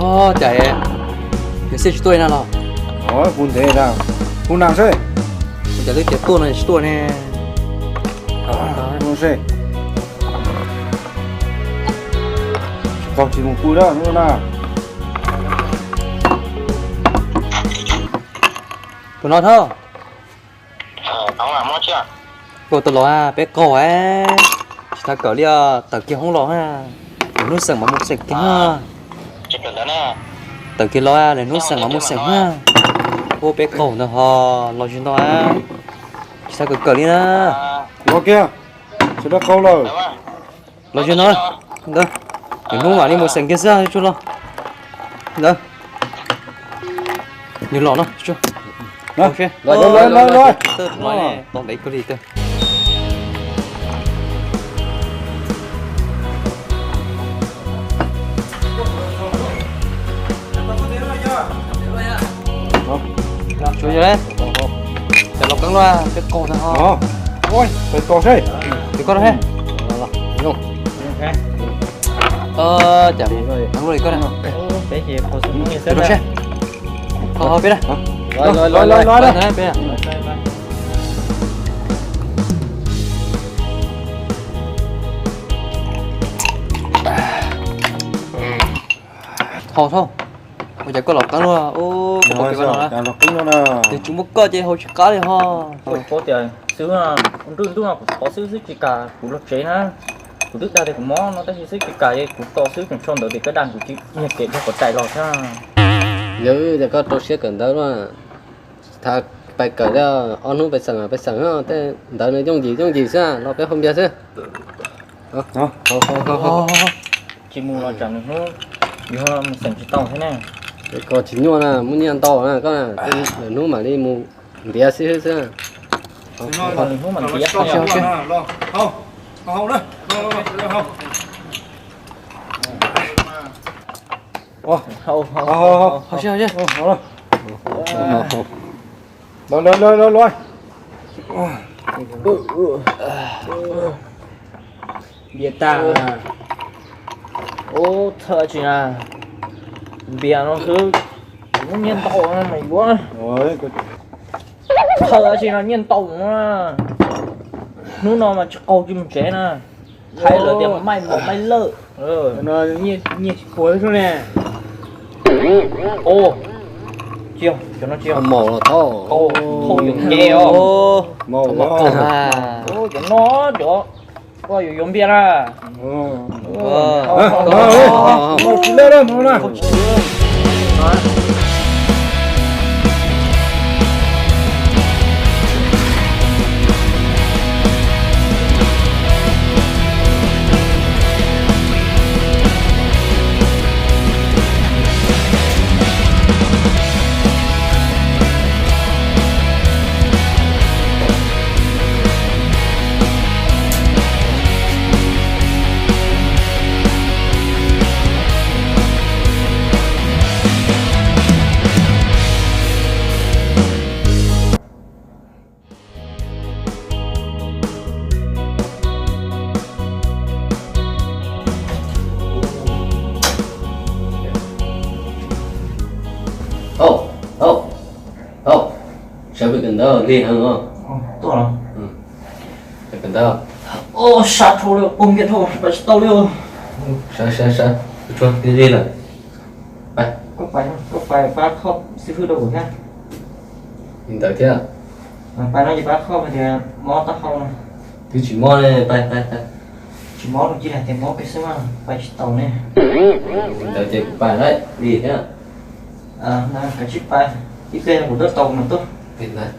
Ua cas nws xij tsis tuaj li na los? Kuv ntev na, kuv nas seb. Ua cas twb tias tuaj no tsis tuaj ne? Ua seb, tsis qaug tsis mus pw na hnub no na. Tus no thawj. Koj tus los peb qaug, tsis tau kawm li os, tawm kiag hoob los na. Lwm hnub xeem mam mus xeem kiag na. Tawm kiag los, lwm hnub xeem mam mus xeem na. Ua peb qaug ntawd ho los tsis ntau, tsis tau kawm kawm li na. Los kiag, sawv daws qaug lawm. Los tsis ntau, ntawd, lwm hnub mam li mus xeem kiag xwb, tsuag los. Ntawd, nws los no, tsuag. Los, los, los, los. Tau ntev kawg li tawg. Tsuas yog cov los qeeb luaj peb qaug tag ho. Tus koj rau he. Cas qeeb luaj li koj na. Rau seb. Ho ho peb na. Haus thauj. Ua cas koj los qeeb luaj, koj pom kev no na. Yog tsis muaj koj ces haus tsis qab li ho. Kuv tias xwb, nruj ntuj no kuv thov xwb xwb tsis kam kuv los tsev na. Kuv twb dag tias kuv mob no tab sis xwb tsis kam, kuv tos xwb tseem sau ntawv tias koj dag kuv tsis nyiag kev dhau kom rais los thiab. Yog tias koj rau siab kawm ntawv no, thaum pais kawm ob hnub pais xeem pais xeem, tej ntawv nws yooj yim yooj yim xwb, los peb haus npias xwb. Tsis mus los tsam nws hnub yog mus xeem tsis tau thiab ne. Koj tsis nyuaj na, muaj nyiaj ntau na koj, lwm hnub mam li mus ntiav xib hwb xwb. Hnub mam ntiav. Npias tag. Ub, thawj tsis na, npias no xwb, muaj nyiaj ntau no mas yuav. Thawj tsis no nyiaj ntau no, hnub no mas tsis qaug tsis mus tsev na. Thaiv lawv tias maij mom maij lawj. Nyiaj tsis puas xwb ne. Tsis yog, cov no tsis yog. Maum los thauj. Thauj yuav nce os. Cov no cov koj yuav yuav npias na. Au, au, au, sawv pem kawm ntawv lig heev os. Tuaj los. Kawm ntawv. Sab dhau li, poob nkiag dhau, pais tsis tau li. Sawv, sawv, sawv, tshuav lig lig lawm. Pais. Koj pais, koj pais pab khoj xib hwb rau kuv thiab. Li ntawd thiab. Pais no ces pab khoj tias mob taub hau no. Twb tsis mob li, pais, pais, pais. Tsis mob los cia hais tias mob peb xwb mas pais tsis tau ne. Li ntawd ces kuv pais lawm, li thiab. Kav tsij pais, ib pliag kuv tuaj tau mas tuaj. Li ntawd.